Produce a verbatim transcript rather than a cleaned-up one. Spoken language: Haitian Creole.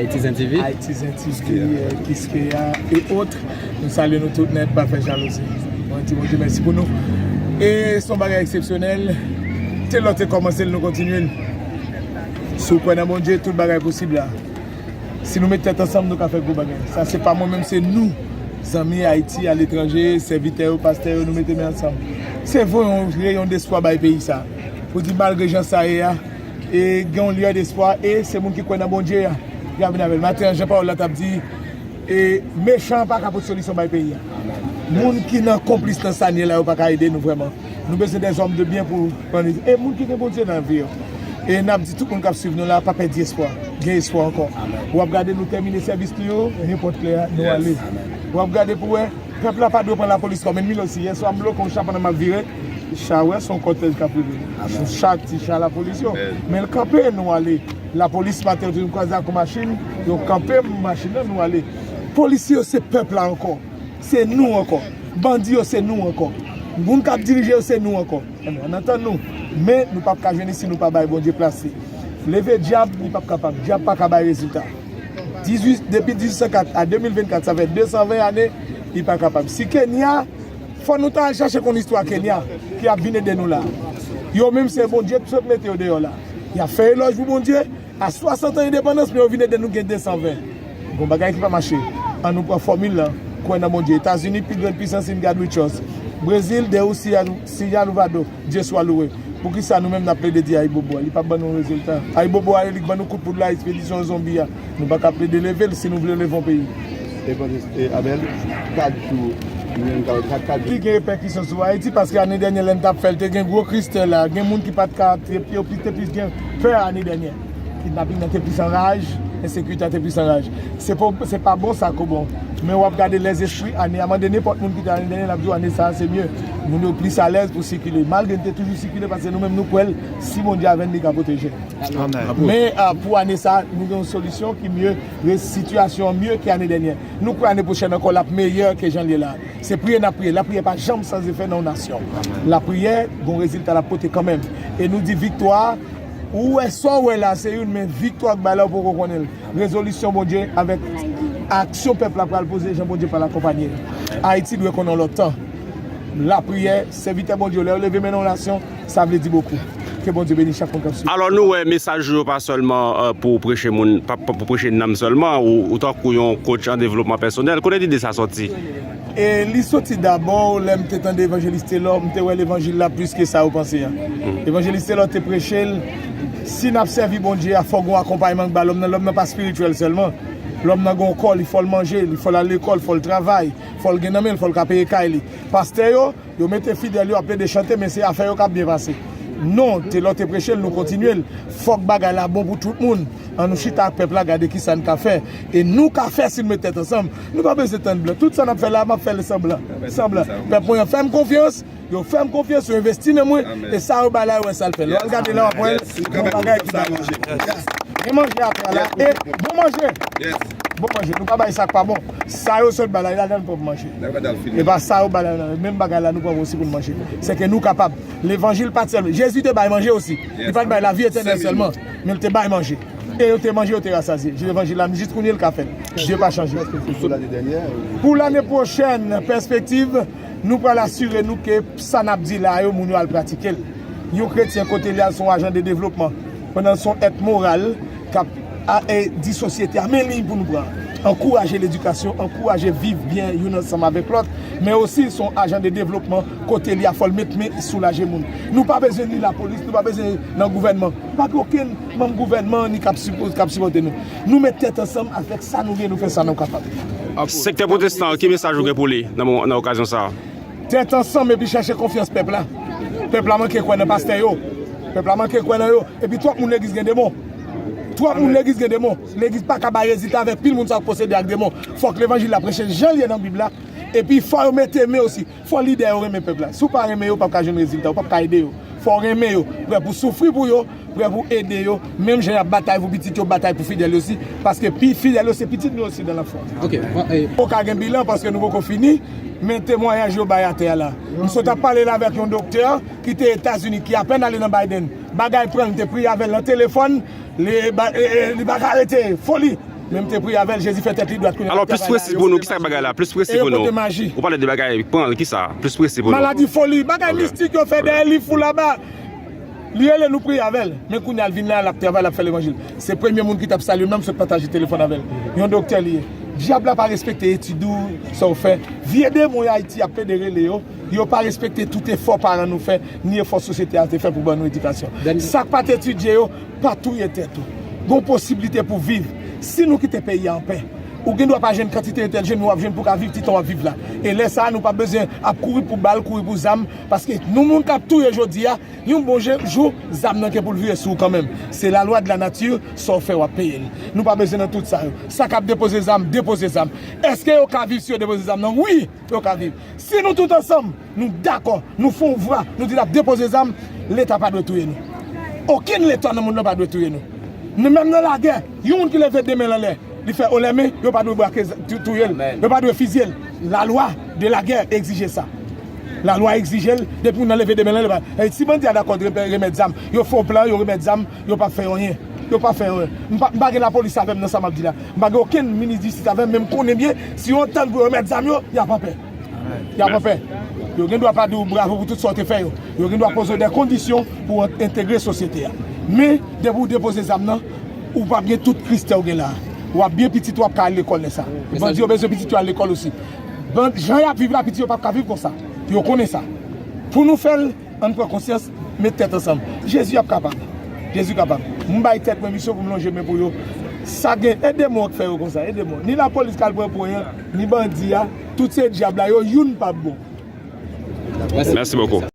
Haitizen T V. Haitizen T V, euh, Kiskeya et autres. Nou salye nou tout nèt, pa fè jalouzi. Mwen di Bondye mèsi pou nou. E se yon bagay eksepsyonèl. Telor te kòmanse l, nou kontinye l. Si w kwè nan Bondye, tout bagay posib la. Si nou met tèt ansanm, nou ka fè gwo bagay. Sa se pa mwen menm, se nou. Zanmi Ayiti, aletranje, sèvitè yo, pastè yo, nou mete men ansanm. Se voye yon reyon despwa bay peyi sa. Pou di malgre jan sa ye a, e gen yon lyè despwa, e se moun ki kwè nan Bondye a ki ap vin avè l. Maten an, jan pawòl la t ap di, e mechan an pa ka pote solisyon bay peyi a. Moun ki nan konplis nan sa n ye la, yo pa ka ede nou vrèman. Nou bezwen dèzòm de byen pou pran li. E moun ki gen Bondye nan vi yo. E n ap di tout moun k ap swiv nou la, pa pèdi espwa. Gen espwa ankò. W ap gade nou tèmine sèvis nou yo, nenpòt lè a, nou ale. W ap gade pou wè, pèp la pa dwe pran lapolis kòm ènmi l osi. Yèswa, m bloke yon cha pandan m ap vire. Cha, wè, se yon kòtèj k ap rive. Se cha, ti cha lapolis yo. Men l kanpe, nou ale. Lapolis maten, yo te vin kwaze ak yon machin. Yo kanpe machin nan, nou ale. Polisye yo, se pèp la ankò. Se nou ankò. Bandi yo, se nou ankò. Moun k ap dirije yo, se nou ankò. Ebyen, ann antann nou. Men, nou p ap ka jwenn li si nou pa bay Bondye plas li. Leve dyab, li p ap kapab. Dyab pa ka bay rezilta. Dizuit, depi dizuit san kat a de mil vennkat, sa fè de san ven ane, li pa kapab. Si Kenya, fò nou ta al chache konn istwa Kenya, ki ap vin ede nou la. Yo menm se Bondye ki sot mete yo deyò la. Y ap fè elòj pou Bondye, a swasant an endepandans, men yo vin ede nou gen de san ven. Gon bagay ki pa mache. Ann nou pran fòmil lan. Kwè nan Bondye. Etazini, pi grann pisans, in God we trust. Brezil, Deus seja louvado, Dye swa louwe. Poukisa nou menm n ap plede di Ayibobo a? Li p ap ban nou rezilta. Ayibobo a, li k ban nou kout poud la, ekspedisyon zonbi a. Nou pa ka plede leve l si nou vle leve yon peyi. Evanjelis, e, Abel, kat jou, nou menm, kat, kat jou. Li gen repèkisyon sou Ayiti, paske ane dènyè, lè n t ap fè l, te gen gwo kristè la, gen moun ki pa t ka, te, te, te plis gen pè ane dènyè. Kidnaping nan te plis anraj, ensekirite a te plis anraj. Se pa, se pa bon sa k bon. Men w ap gade lèzespri, ane a mande nenpòt moun ki te ane dènyè, l ap di w ane sa a se mye. Moun yo plis alèz pou sikile. Malgre n te toujou sikile, paske nou menm nou kwè l, si Bondye avè n, li ka pwoteje n. Amèn. Men, a, pou ane sa a, nou gen yon solisyon ki mye, re-, sitiyasyon an mye ke ane dènyè. Nou kwè ane pwochèn ankò, l ap meyè ke jan l ye la. Se priye n ap priye. Lapriyè pa janm san efè nan yon nasyon. Lapriyè, gon rezilta l ap pote kanmenm. E nou di viktwa, ou wè sa w wè la, se youn, men viktwa k bay la, ou poko konnen l. Rezolisyon Bondye avèk aksyon pèp la pral poze, jan Bondye pral akonpanye. Ayiti dwe konnen yon lòt tan. Lapriyè, sèvitè Bondye yo, lè yo leve men nan yon nasyon, sa vle di bokou. Ke Bondye beni chak moun k ap swiv. Alò, nou wè mesaj ou yo pa sèlman, euh, pou preche moun, pa, pa pou preche nanm sèlman, ou, ou tankou yon coach an devlopman pèsonèl. Kote lide sa sòti? E li soti dabò, lè m te tande Evanjelis Telor, m te wè levanjil la plis ke sa yo panse a. Evanjelis Telor te preche l, si n ap sèvi Bondye a, fò gen yon akonpayman k ba lòm nan, lòm nan pa espirityèl sèlman. Lòm nan gen yon kò, li fò l manje, li fò l al lekòl, fò l travay, fò l gen nan men l, fò l ka peye kay li. Pastè yo, yo mete fidèl yo ap plede chante, men se afè yo k ap byen pase. Non, Telor te preche l, nou kontinye l. Fòk bagay la bon pou tout moun. Ann nou chita ak pèp la, gade kisa n ka fè. E nou ka fè si n met tèt ansanm. Nou pa bezwen tann blan. Tout sa n ap fè la, m ap fè l san blan. San blan. Pèp mwen an fè m konfyans. Yo fè m konfyans, yo envesti nan mwen. E sa yo bay la, yo wè sa l fè. Lè w al gade la, w ap wè l. Gon bagay ki bay la. Gen manje atè a la. E bon manje. Bon manje. Nou pa bay sa k pa bon. Sa yo sot bay la, e ladan l pwòp manje. E pa sa yo bay la, menm bagay la, nou pran osi pou n manje. Se ke nou kapab. Levanjil pa t sèlman. Jezi te bay manje osi. Li pa t bay lavi etènèl sèlman, men l te bay manje. E yo te manje, yo te rasazye. Levanjil la, jis kounye a, l ka fè l. Dye pa chanje. Pou lane dènyè, pou lane pwochèn, pèspektiv, nou pral asire nou ke sa n ap di la yo, moun yo al pratike l. Yon kretyen kote li al se yon ajan de devlopman, pandan l se yon èt moral k ap a, e, di sosyete a, men liy pou nou pran. Ankouraje ledikasyon, ankouraje viv byen youn ansanm avèk lòt, men osi se yon ajan de devlopman kote li a fò l met men soulaje moun. Nou pa bezwen ni lapolis, nou pa bezwen nan gouvènman. Pa gen okenn manm gouvènman ni k ap sipo-, k ap sipòte nou. Nou met tèt ansanm avèk sa nou gen, nou fè sa nou kapab. Sektè pwotestan, ki mesaj ou gen pou li nan mo-, nan okazyon sa a? Tèt ansanm epi chèche konfyans pèp la. Pèp la manke kwè nan pastè yo. Pèp la manke kwè nan yo. Epi twòp moun legliz gen demon. Twòp moun legliz gen demon. Legliz pa ka bay rezilta avèk pil moun sa k posede ak demon. Fòk levanjil la preche jan l ye nan Bib la. Epi fò yo mete men osi. Fò lidè yo renmen pèp la. Si w pa renmen yo, w p ap ka jwenn rezilta. Ou p ap ka ede yo. Fò w renmen yo. Prè pou soufri pou yo. Prè pou ede yo, menm jan y ap batay pou pitit yo, batay pou fidèl yo osi, paske pi fidèl yo se pitit nou osi dan lafwa. Ok, bon, e, ou ka gen bilan paske nou poko fini, men temwayaj yo bay atè a la. M sot ap pale la avèk yon doktè ki te Etazini, ki apèn ale nan Biden. Bagay pran l, m te priye avè l nan telefòn, li, ba, e, e, li pa ka rete, foli. Men m te priye avè l, Jezi fè tèt li dwat kounye a. Alò, plis presi pou nou, kisa k bagay la? Plis presi pou nou. Ou pale de bagay pran l, kisa? Plis presi pou nou. Maladi foli, bagay mistik yo fè dèyè liv ou laba. Li rele nou priye avè l. Men kounye a l vin la, l ap travay, l ap fè levanjil. Se premye moun ki t ap salye m nan, m sot pataje telefòn avè l. Yon doktè li ye. Dyab la pa respekte etid ou, sa w fè. Vye demon Ayiti ap plede rele yo. Yo pa respekte tout efò paran nou fè, ni efò sosyete a te fè pou ban nou edikasyon. Sa k pa t etidye yo, pa touye tèt ou. Gon posiblite pou viv. Si nou kite peyi a anpè, ou gen dwa pa jwenn kantite entèlijans w ap jwenn pou ka viv ti tan w ap viv la. E lè sa a, nou pa bezwen ap kouri pou bal, kouri pou zam, paske nou moun k ap touye jodi a, yon bon je- jou, zam nan gen pou l vire sou ou kanmenm. Se lalwa de la nature, sa w fè w ap peye l. Nou pa bezwen nan tout sa yo. Sa k ap depoze zam, depoze zam. Èske yo ka viv si yo depoze zam nan? Wi, yo ka viv. Si nou tout ansanm, nou dakò, nou fè yon vwa, nou di n ap depoze zam, Leta pa dwe touye nou. Okenn Leta nan mond lan pa dwe touye nou. Nou menm nan lagè, yon moun ki leve de men l anlè, li fè olèmen, yo pa dwe brake, tou- touye l. Yo pa dwe fizye l. Lalwa de lagè egzije sa. Lalwa egzije l, depi moun nan leve de men l anlè, e si bandi a dakò de remèt zam, yo fè yon plan, yo remèt zam, yo p ap fè anyen. Yo p ap fè anyen. M pa, m pa gen lapolis avè m nan sa m ap di la. M pa gen okenn minis jistis avè m, men m konnen byen, si yo antann pou yo remèt zam yo, y ap anpè. Y ap anpè. Yo gen dwa pa di w bravo pou tout sa w te fè yo. Yo gen dwa poze w de kondisyon pou w entegre sosyete a. Men, depi w depoze zam nan, ou p ap gen tout Kristè w gen la. W ap byen pitit ou ap ka al lekòl lè sa. Bandi yo bezwen pitit yo al lekòl osi. Ban- jan y ap viv la, pitit yo p ap ka viv konsa. Yo konnen sa. Pou nou fè l, ann pran konsyans, met tèt ansanm. Jezi ap kapab. Jezi kapab. M bay tèt mwen misyon pou m lonje men pou yo. Sa gen, e demon k fè yo konsa, e demon. Ni lapolis k al pran pou anyen, ni bandi a, tout se dyab la, yo youn p ap bon. Mèsi bokou.